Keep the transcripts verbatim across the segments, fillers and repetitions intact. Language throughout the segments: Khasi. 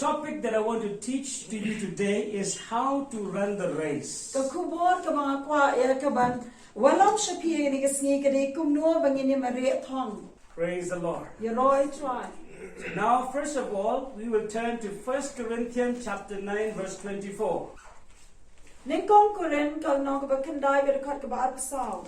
topic that I want to teach to you today is how to run the race. Ka khubor kaba nga kwah ïa ka ban wallam sha phi ïa kane ka sngi ka dei kumno ba ngin ïa mareh thong. Praise the Lord. Ïaroh ïa u Trai. Now, first of all, we will turn to First Corinthians chapter nine, verse twenty-four. Nyngkong Korinth ka lynnong kaba khyndai ka dkhot kaba arphew saw.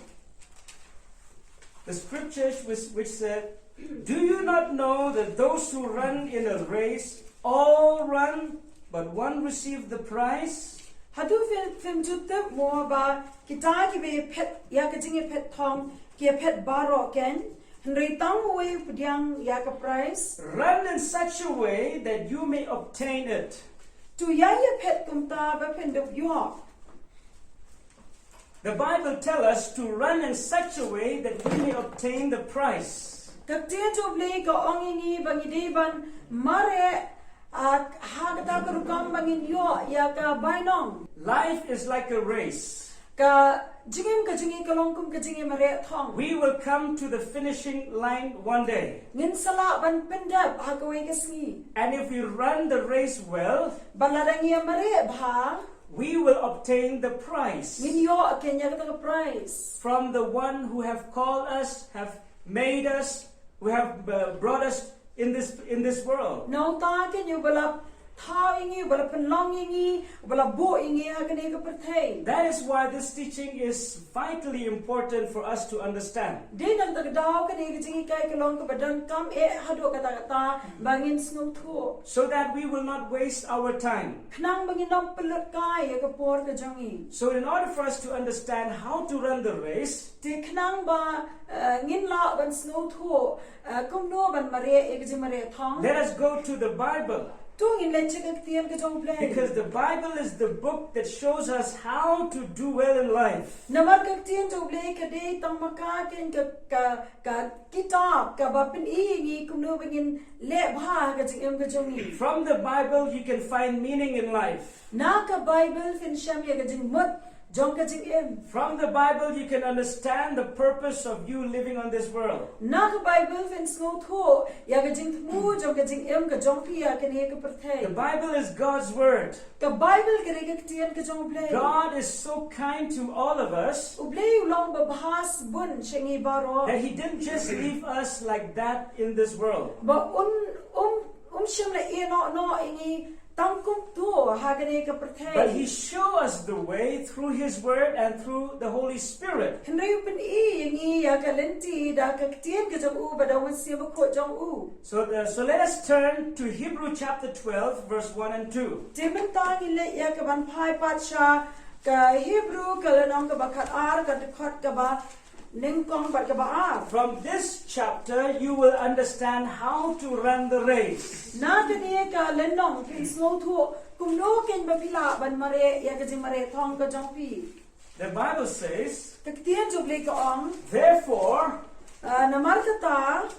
The scriptures which, which said, "Do you not know that those who run in a race all run, but one receive the prize?" Hato phim, phim ju tip mo ba kita kiba phet ïa ka jingïaphet thong ki ïaphet baroh keiñ, hynrei tang uwei u pdiang ïa ka prize? Run in such a way that you may obtain it. To ïa ïaphet kumta ba phin dup ïoh. The Bible tells us to run in such a way that we may obtain the prize. Ka ktien jong U Blei ka ong ïa ngi ba ngi dei ban mareh, ah, ha kata ka rukom ba ngin ïoh ïa ka bainong. Life is like a race. Ka jingim ka jong ngi ka long kum ka jingïamareh thong. We will come to the finishing line one day. Ngin sa lah ban pyndep ha kawei ka sngi. And if we run the race well, Bad lada ngi ïamareh bha, we will obtain the prize ngin ïoh keiñ ïa kata ka prize. From the one who have called us, have made us, who have uh, brought us in this in this world. Na uta keiñ uba la thaw ïa ngi, uba la pynlong ïa ngi, uba la buh ïa ngi ha kane ka pyrthei. That is why this teaching is vitally important for us to understand. Dei na kata ka daw kane ka jinghikai ka long kaba donkam eh haduh katta katta ba ngin sngewthuh. So that we will not waste our time. Khnang ba ngin ym pynlut kai ïa ka por ka jong ngi. So in order for us to understand how to run the race, Te khnang ba, eh, ngin lah ban sngewthuh, eh, kumno ban mareh ïa ka jingmareh thong. Let us go to the Bible. To ngin leit sha ka ktien ka jong U Blei. Because the Bible is the book that shows us how to do well in life. Namar ka ktien jong U Blei ka dei tang ma ka keiñ ka, ka, ka kitab kaba pyni ïa ngi kumno ba ngin leh bha ha ka jingim ka jong ngi. From the Bible, you can find meaning in life. Na ka Bible phin shem ïa ka jingmut jong ka jingim. From the Bible, you can understand the purpose of you living on this world. Na ka Bible phin sngewthuh ïa ka jingthmu jong ka jingim ka jong phi ha kane ka pyrthei. The Bible is God's word. Ka Bible ka dei ka ktien ka jong U Blei. God is so kind to all of us U Blei u long babha sbun sha ngi baroh. That He didn't just leave us like that in this world. Ba un, um, um shym la ïeh noh noh ïa ngi tang kumto ha kane ka pyrthei. But He showed us the way through His Word and through the Holy Spirit. Hynrei u pyni ïa ngi ïa ka lynti da ka ktien ka jong u bad da u Mynsiem Bakhuid jong u. So, uh, so let us turn to Hebrew chapter twelve, verse one and two. Te mynta ngin leit ïa ka ban phai pat sha ka Hebrew ka lynnong kaba khatar ka dkhot kaba nyngkong bad kaba ar. From this chapter, you will understand how to run the race. Na kane ka lynnong phin sngewthuh kumno keiñ ba phi lah ban mareh ïa ka jingmareh thong ka jong phi. The Bible says, ka ktien jong U Blei ka ong, therefore, ah, namar kata,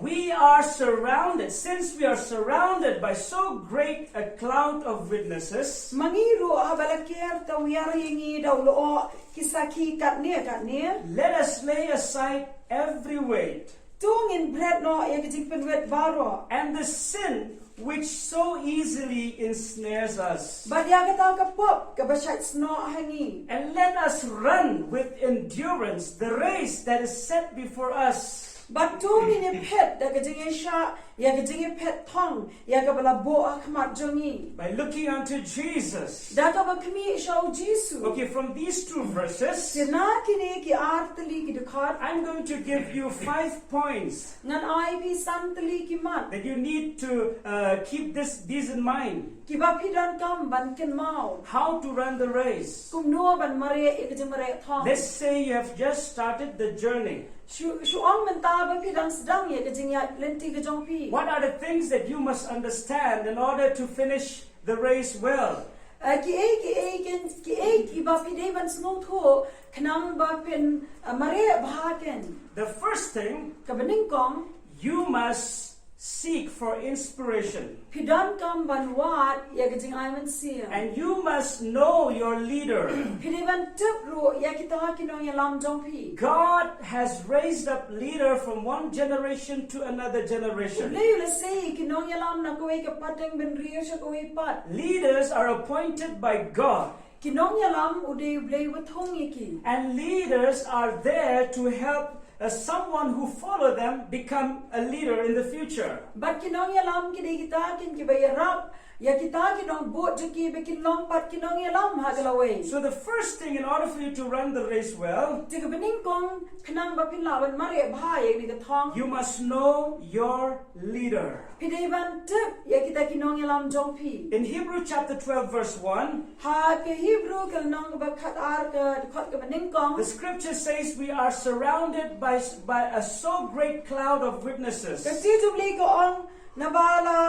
we are surrounded, since we are surrounded by so great a cloud of witnesses, ma ngi ruh haba la ker tawiar ïa ngi da u lyoh ki sakhi katne katne, let us lay aside every weight, to ngin bret noh ïa ka jingpynwit baroh, and the sin which so easily ensnares us, bad ïa kata ka pop kaba shait snoh ha ngi, and let us run with endurance the race that is set before us. Bad to ngin ïa phet da ka jingïaishah ïa ka jingïaphet thong ïa kaba la buh ha khmat jong ngi. By looking unto Jesus. Da kaba khmih sha u Jisu. Okay, from these two verses, te na kine ki ar tylli ki dkhot, I'm going to give you five points, ngan ai phi san tylli ki mat, that you need to uh, keep this these in mind. Kiba phi donkam ban kynmaw. How to run the race. Kumno ban mareh ïa ka jingmareh thong. Let's say you have just started the journey. Shu, shu ong mynta ba phi dang sdang ïa ka jingïaid lynti ka jong phi. What are the things that you must understand in order to finish the race well? Eh, kiei, kiei, keiñ, kiei kiba phi dei ban sngewthuh khnang ba phin, eh, mareh bha keiñ. The first thing, kaba nyngkong, you must seek for inspiration. Phi donkam ban wad ïa ka jingai mynsiem. And you must know your leader. Phi dei ban tip ruh ïa kita ki nongïalam jong phi. God has raised up leader from one generation to another U generation. Blei u la sei ki nongïalam na kawei ka pateng bynriew sha kawei pat. Leaders are appointed by God. Ki nongïalam u dei u Blei u ba thung ïa ki. And leaders are there to help uh, someone who follow them become a leader in the future. Bad ki nongïalam ki dei kita kin ki ba ïarap ïa kita ki nongbud jong ki ba kin long pat ki nongïalam ha ka lawei. So the first thing, in order for you to run the race well, Te ka banyngkong khnang ba phin lah ban mareh bha ïa kane ka thong. You must know your leader. Phi dei ban tip ïa kita ki nongïalam jong phi. In Hebrew chapter twelve, verse one, Ha ka Hebrew ka lynnong kaba khatar ka dkhot kaba nyngkong. The scripture says we are surrounded by, by a so great cloud of witnesses. Ka ktien u Blei ka ong naba la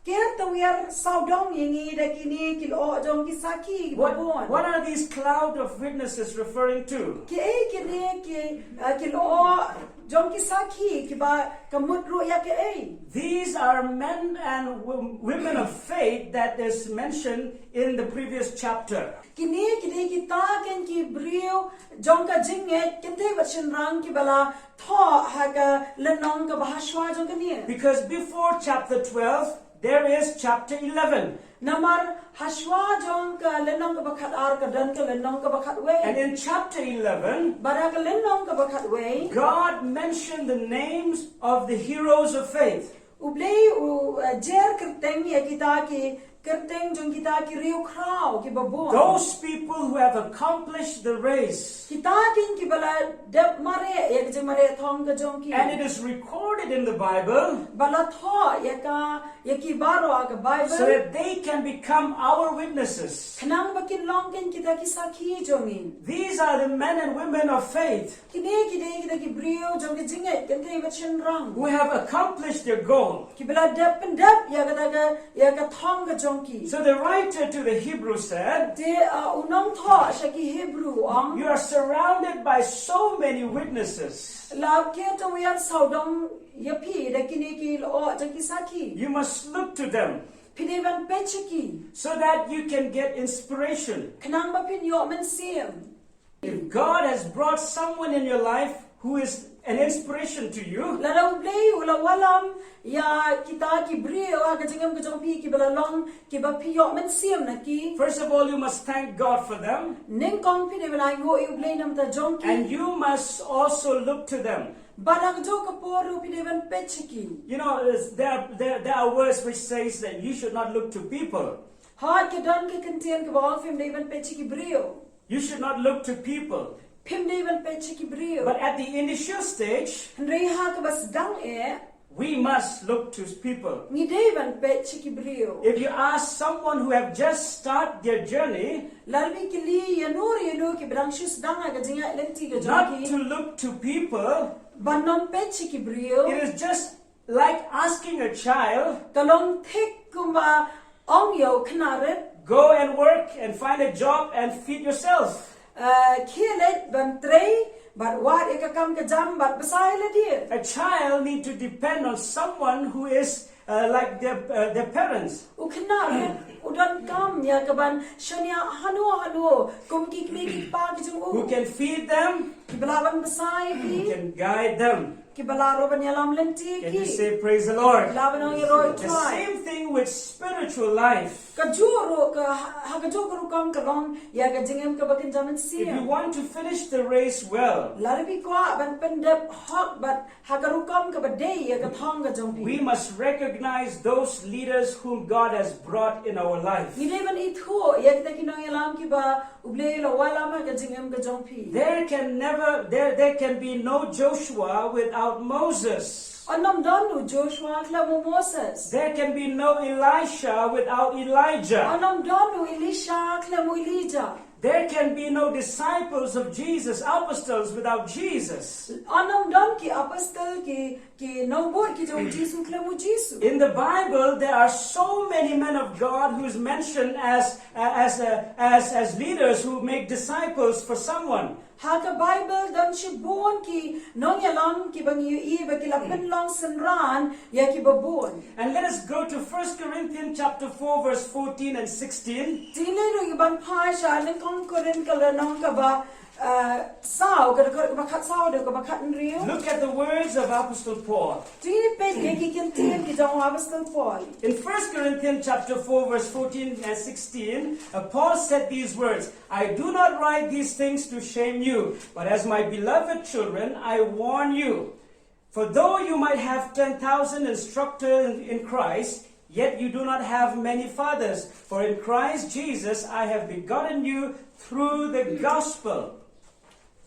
ker tawiar sawdong ïa ngi da kine ki lyoh jong ki sakhi kiba What, bun. What are these cloud of witnesses referring to? Kiei kine ki, uh, ki lyoh jong ki sakhi kiba ka mut ruh ïa kiei. These are men and wo- women of faith that is mentioned in the previous chapter. Kine ki dei kita ken ki briew jong ka jingngeit kynthei bad shynrang kiba la thoh ha ka lynnong kaba ha shuwa jong kane. Because before chapter twelve, there is chapter eleven. Namar ha shuwa jong ka lynnong kaba khatar ka don ka lynnong kaba khatwei. And in chapter eleven, Bad ha ka lynnong kaba khatwei. God mentioned the names of the heroes of faith. U Blei u uh, jer kyrteng ïa kita ki kyrteng jong kita ki riewkhraw kiba bun. Those people who have accomplished the race. Kita kin kiba la dep mareh ïa ka jingmareh thong ka jong ki. And it is recorded in the Bible Ba la thoh ïa ka ïa ki baroh ha ka Bible. So that they can become our witnesses. Khnang ba kin long ken kita ki sakhi jong ngi. These are the men and women of faith Kine ki dei kita ki briew jong ka jingngeit kynthei bad shynrang. Who have accomplished their goal. Kiba la dep pyndep ïa kata ka ïa ka thong ka jong ki. So the writer to the Hebrew said, Te uh, u nongthoh sha ki Hebrew u ong. You are surrounded by so many witnesses. La ker tawiar sawdong ïa phi da kine ki lyoh jong ki sakhi. You must look to them. Phi dei ban peit sha ki. So that you can get inspiration. Khnang ba phin ïoh mynsiem. If God has brought someone in your life who is an inspiration to you, Lada u Blei u la wallam ïa kita ki briew ha ka jingim ka jong phi kiba la long kiba phi ïoh mynsiem na ki. First of all, you must thank God for them. Nyngkong phi dei ban ainguh ïa u Blei namar ta jong ki. And you must also look to them. Bad ha kajuh ka por ruh phi dei ban peit sha ki. You know, is- there, there, there are words which says that you should not look to people. Hooid, ka don ka kyntien kaba ong phim dei ban peit sha ki briew. You should not look to people. Phim dei ban peit sha ki briew. But at the initial stage, Hynrei ha kaba sdang eh, we must look to people. ngi dei ban peit sha ki briew. If you ask someone who have just started their journey, Lada phi kylli ïa no ïa no kiba dang shu sdang ha ka jingïaid lynti ka jong not ki, to look to people, ban ym peit sha ki briew, it is just like asking a child, ka long thik kumba ong ïa u khynnah rit, go and work and find a job and feed yourself. uh, khie leit ban trei bad wad ïa ka kam ka jam bad bsa ïa lade. A child need to depend on someone who is uh, like their, uh, their parents, U khynnah rit u donkam ïa kaban shaniah hano hano kum ki kmie ki kpa ki jong u, who can feed them, kiba lah ban bsa ïa who ki, can guide them. kiba lah ruh ban ïalam lynti ïa Can ki. You say, "Praise the Lord"? Lah ban ong ïaroh ïa u The Trai. Same thing with spiritual life. Kajuh ruh ka ha kajuh ka rukom ka long ïa ka jingim kaba kynja If you mynsiem. Want to finish the race well, Lada phi kwah ban pyndep hok bad ha ka rukom kaba dei ïa ka thong ka jong phi, we must recognize those leaders whom God has brought in our life. Ngi dei ban ithuh ïa kita ki nongïalam kiba U Blei u la wallam ha ka jingim ka jong phi. There can never, there, there can be no Joshua without Moses. Yn ym don u Joshua khlem u Moses. There can be no Elisha without Elijah. Yn ym don u Elisha khlem u Elijah. There can be no disciples of Jesus, apostles, without Jesus. Yn ym don ki apostol, ki, ki nongbud ki jong u Jisu khlem u Jisu. In the Bible, there are so many men of God who's mentioned as, as, uh, as, as leaders who make disciples for someone. Ha ka Baibl don shibun ki nongïalam kiba ngi ïohi ba ki la pynlong synran ïa kiba bun. And let us go to First Corinthians chapter four, verse fourteen and sixteen. Te ngin ïa ruh ban phai sha Nyngkong Korinth ka lynnong kaba, uh, saw, ka dkhot kaba khatsaw haduh kaba khathynriew. Look at the words of Apostle Paul. Te ngin peit ïa ki kyntien ki jong u Apostol Paul. In First Corinthians chapter four, verse fourteen and sixteen, uh, Paul said these words, "I do not write these things to shame you, but as my beloved children, I warn you." For though you might have ten thousand instructors in, in Christ, yet you do not have many fathers. For in Christ Jesus I have begotten you through the gospel.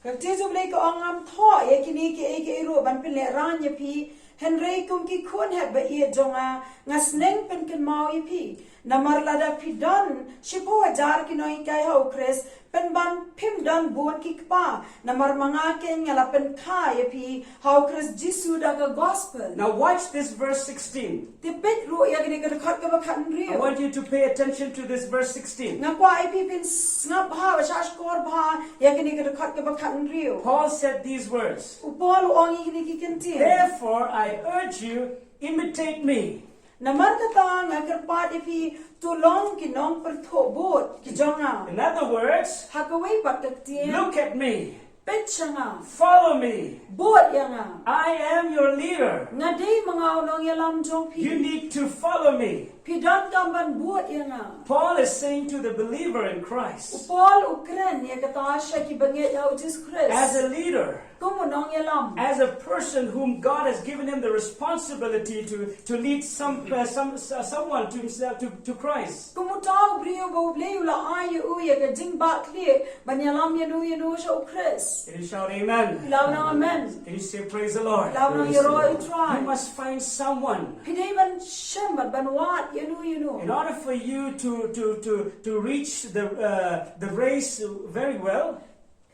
Ka ktien jong U Blei ka ong, ngam thoh ïa kine kiei kiei ruh ban pynlehrain ïa phi, hynrei kum ki khun hep ba ïeit jong nga, nga sneng pynkynmaw ïa phi. Namar lada phi don shiphew hajar ki nonghikai ha U Khrist, pynban phim don bun ki kpa, namar ma nga keiñ nga la pynkha ïa phi ha U Khrist Jisu da ka gospel. Now watch this verse sixteen. Te peit ruh ïa kane ka dkhot kaba khathynriew. I want you to pay attention to this verse sixteen. Nga kwah ïa phi phin sngap bha, ba shahshkor bha ïa kane ka dkhot kaba khathynriew. Paul said these words. U Paul u ong ïa kine ki kyntien. Therefore I urge you, imitate me. Namar kata nga kyrpad ïa phi, to long ki nongpyrthuh bud ki jong nga. In other words, ha kawei pat ka ktien, look at me. Peit sha nga. Follow me. Bud ïa nga. I am your leader. Nga dei ma nga u nongïalam jong phi. You need to follow me. Phi donkam ban bud ïa nga. Paul is saying to the believer in Christ, U Paul u kren ïa kata sha ki bangeit ha U Jisu Khrist, as a leader, kum u nongïalam, as a person whom God has given him the responsibility to, to lead some, uh, some, uh, someone to himself, to, to Christ. Kum uta u briew ba U Blei u la ai ïa u ïa ka jingbakla ban ïalam ïa no ïa no sha U Khrist. Can you shout amen? Ïa la u nang amen. Can you say praise the Lord? Ïa la u nang ïaroh ïa U Trai. You must find someone. Phi dei ban shem bad ban wad ïa no ïa no. In order for you to, to, to, to reach the, uh, the race very well,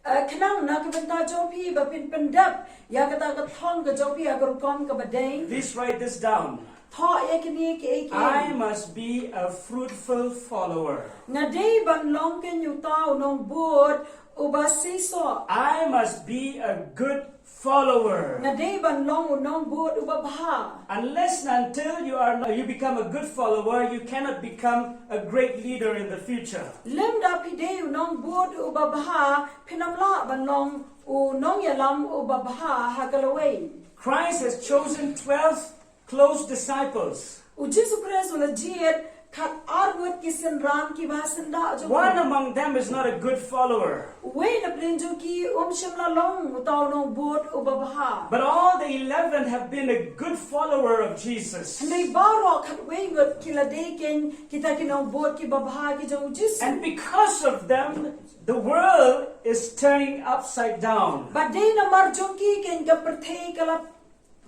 Uh, khnang na ka bynta jong phi ba phin pyndep ïa kata ka thong ka jong phi ha ka rukom kaba dei. Please write this down. Thoh ïa kine kiei kiei. I must be a fruitful follower. Nga dei ban long keiñ uta u nongbud uba seisoh. I must be a good follower. Nga dei ban long u nongbud uba bha. Unless and until you are you become a good follower, you cannot become a great leader in the future. Lymda phi dei u nongbud uba bha, phin ym lah ban long u nongïalam uba bha ha ka lawei. Christ has chosen twelve close disciples. U Jisu Khrist u la jied khatar ngut ki synran kiba syndah jong u. One among them is not a good follower. Uwei na pdeng jong ki um shym la long uta u nongbud uba bha. But all the eleven have been a good follower of Jesus. Hynrei baroh khatwei ngut ki la dei keiñ kita ki nongbud kiba bha ki jong u Jisu. And because of them, the world is turning upside down. Bad dei namar jong ki keiñ ka pyrthei ka la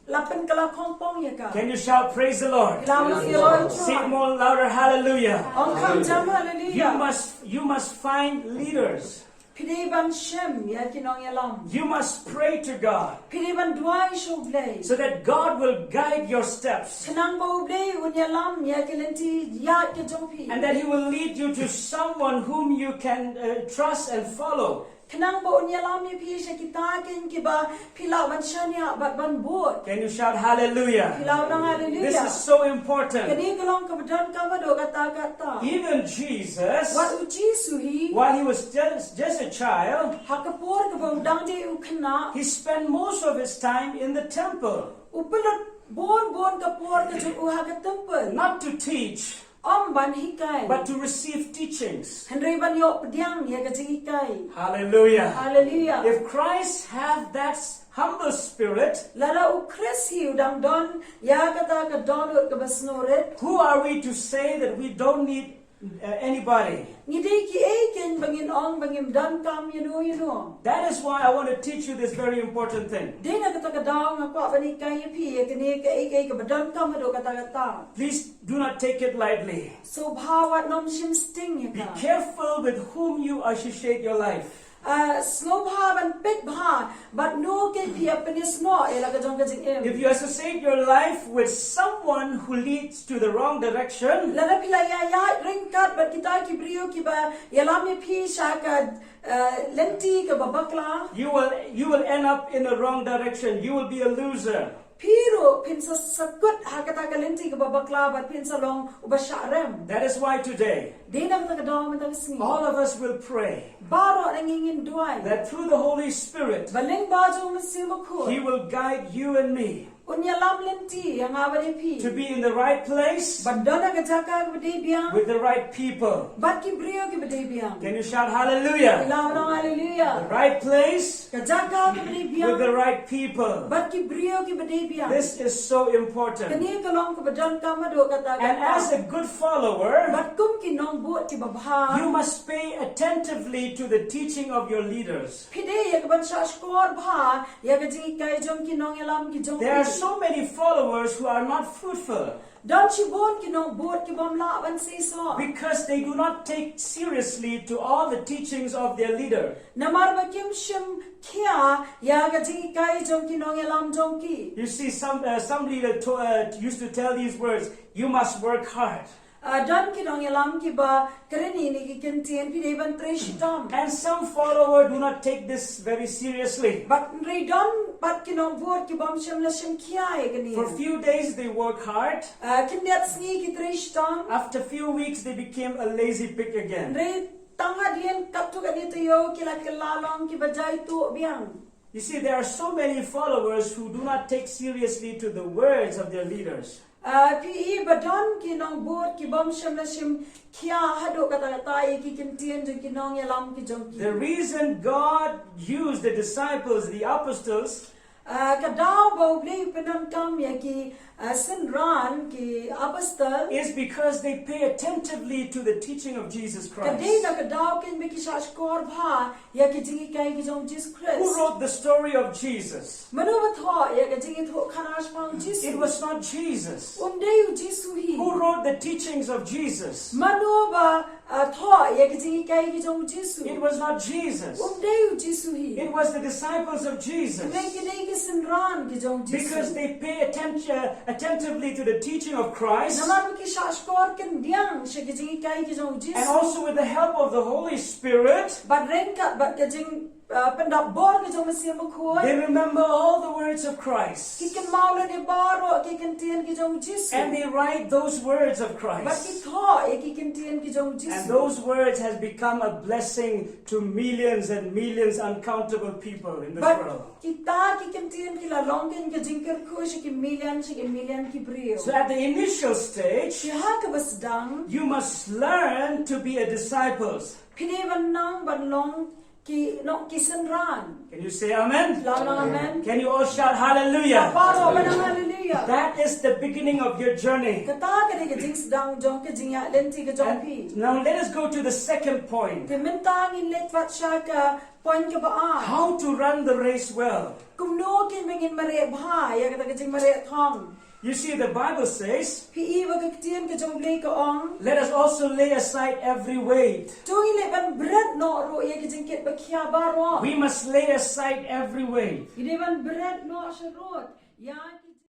la pynkylla khongpong ïa ka. Can you shout, "Praise the Lord"? Ïa la u nang ïaroh ïa U Trai. Say it more louder, "Hallelujah." Ong kham jam hallelujah. You must, you must find leaders. Phi dei ban shem ïa ki nongïalam. You must pray to God. Phi dei ban duwai sha U Blei. So that God will guide your steps. Khnang ba U Blei un ïalam ïa ki lynti ïaid ki jong phi. And that He will lead you to someone whom you can, uh, trust and follow. Khnang ba un ïalam ïa phi sha kita keiñ kiba phi lah ban shaniah bad ban bud. Can you shout hallelujah? Phi lah ban ong hallelujah. This is so important. Kane ka long kaba donkam haduh katta katta. Even Jesus, wat u Jisu hi, while he was just, just a child, ha ka por kaba u dang dei u khynnah, he spent most of his time in the temple. U pynlut bun bun ka por ka jong u ha ka templ. Not to teach, ym ban hikai, but to receive teachings. Hynrei ban ïoh pdiang ïa ka jinghikai. Hallelujah. Hallelujah. If Christ have that humble spirit, lada u Khrist hi u dang don ïa kata ka dohnud kaba sngewrit, who are we to say that we don't need uh, anybody. Ngi dei ki ei kein ba ngin ong ba ngim donkam ïa no ïa no. That is why I want to teach you this very important thing. Dei na kata ka daw nga kwah ban hikai ïa phi ïa kane ka ei ka ei kaba donkam haduh katta katta. Please do not take it lightly. Sngewbha wat nym shim sting ïa ka. Be careful with whom you associate your life. Ah, sngewbha ban peit bha bad no kein phi ïa pynïasnoh ïa la ka jong ka jingim. If you associate your life with someone who leads to the wrong direction, lada phi la ïa ïaid ryngkat bad kita ki briew kiba ïalam ïa phi sha ka, ah, lynti kaba bakla, you will you will end up in the wrong direction. You will be a loser. Phi ruh phin sa sahkut ha kata ka lynti kaba bakla bad phin sa long uba shah rem. That is why today, dei na kata ka daw mynta ka sngi, all of us will pray, baroh na ngi ngin duwai, that through the Holy Spirit, ba lyngba jong u Mynsiem Bakhuid, He will guide you and me, un ïalam lynti ïa nga bad ïa phi, to be in the right place, ban don ha ka jaka kaba dei biang, with the right people, bad ki briew kiba dei biang. Can you shout hallelujah? Phi lah ban ong hallelujah. The right place, ka jaka kaba dei biang, with the right people, bad ki briew kiba dei biang. This is so important. Kane ka long kaba donkam haduh katta katta. And as a good follower, bad kum ki nongbud kiba bha, you must pay attentively to the teaching of your leaders. Phi dei ïa ka ban shahshkor bha ïa ka jinghikai jong ki nongïalam ki jong phi. There are so many followers who are not fruitful. Don shibun ki nongbud ki bym lah ban seisoh. Because they do not take seriously to all the teachings of their leader. Namar ba kim shim khia ïa ka jinghikai jong ki nongïalam jong ki. You see, some uh, some leader to, uh, used to tell these words, "You must work hard." Ah, don ki nongïalam kiba kren ïa kine ki kyntien, phi dei ban trei shitom. And some follower do not take this very seriously. Bad hynrei don pat ki nongbud ki bym shym la shim khia ïa kane. For few days they work hard. Ah, khyndiat sngi ki trei shitom. After few weeks they became a lazy pig again. Hynrei tang hadien katto katne taïew ki la kylla long kiba jai tuh biang. You see, there are so many followers who do not take seriously to the words of their leaders. Ah, phi i ba don ki nongbud ki bym shym la shim khia haduh katta katta ïa ki kyntien jong ki nongïalam ki jong ki. The reason God used the disciples, the apostles, Ah, ka daw ba U Blei u pyndonkam ïa ki, ah, synran ki apostol, is because they pay attentively to the teaching of Jesus Christ. Ka dei na ka daw kein ba ki shahshkor bha ïa ki jinghikai ki jong Jisu Khrist. Who wrote the story of Jesus? Mano ba thoh ïa ka jingïathuhkhana shaphang Jisu? It was not Jesus. Um dei u Jisu hi. Who wrote the teachings of Jesus? Mano ba, ah, thoh ïa ka jinghikai ki jong u Jisu? It was not Jesus. Um dei u Jisu hi. It was the disciples of Jesus. Hynrei ki dei ki synran ki jong u Jisu. Because they pay attention, attentively to the teaching of Christ. Namar ba ki shahshkor kyndiang sha ki jinghikai ki jong u Jisu. And also with the help of the Holy Spirit. Bad ryngkat bad ka jing, ah, pyndap bor ka jong u Mynsiem Bakhuid. They remember all the words of Christ. Ki kynmaw lade baroh ki kyntien ki jong u Jisu. And they write those words of Christ. Bad ki thoh ïa ki kyntien ki jong u Jisu. And those words has become a blessing to millions and millions, uncountable people in this world. Bad kita ki kyntien ki la long kein ka jingkyrkhu sha ki million, sha ki million ki briew. So at the initial stage, ha kaba sdang, you must learn to be a disciple. Phi dei ban nang ban long ki, no, ki synran. Can you say amen? Lah nang amen. Can you all shout hallelujah? Baroh ban nang hallelujah. That is the beginning of your journey. Kata ka dei ka jingsdang jong ka jingïaid lynti ka jong phi. And now let us go to the second point. Te mynta ngin leit pat sha ka point kaba ar. How to run the race well. Kumno kein ba ngin mareh bha ïa kata ka jingmareh thong. You see, the Bible says, phi i ba ka ktien ka jong U Blei ka ong, let us also lay aside every weight. To ngin leh ban bret noh ruh ïa ki jingkit ba khia baroh. We must lay aside every weight. Ngin leh ban bret noh sharud ïa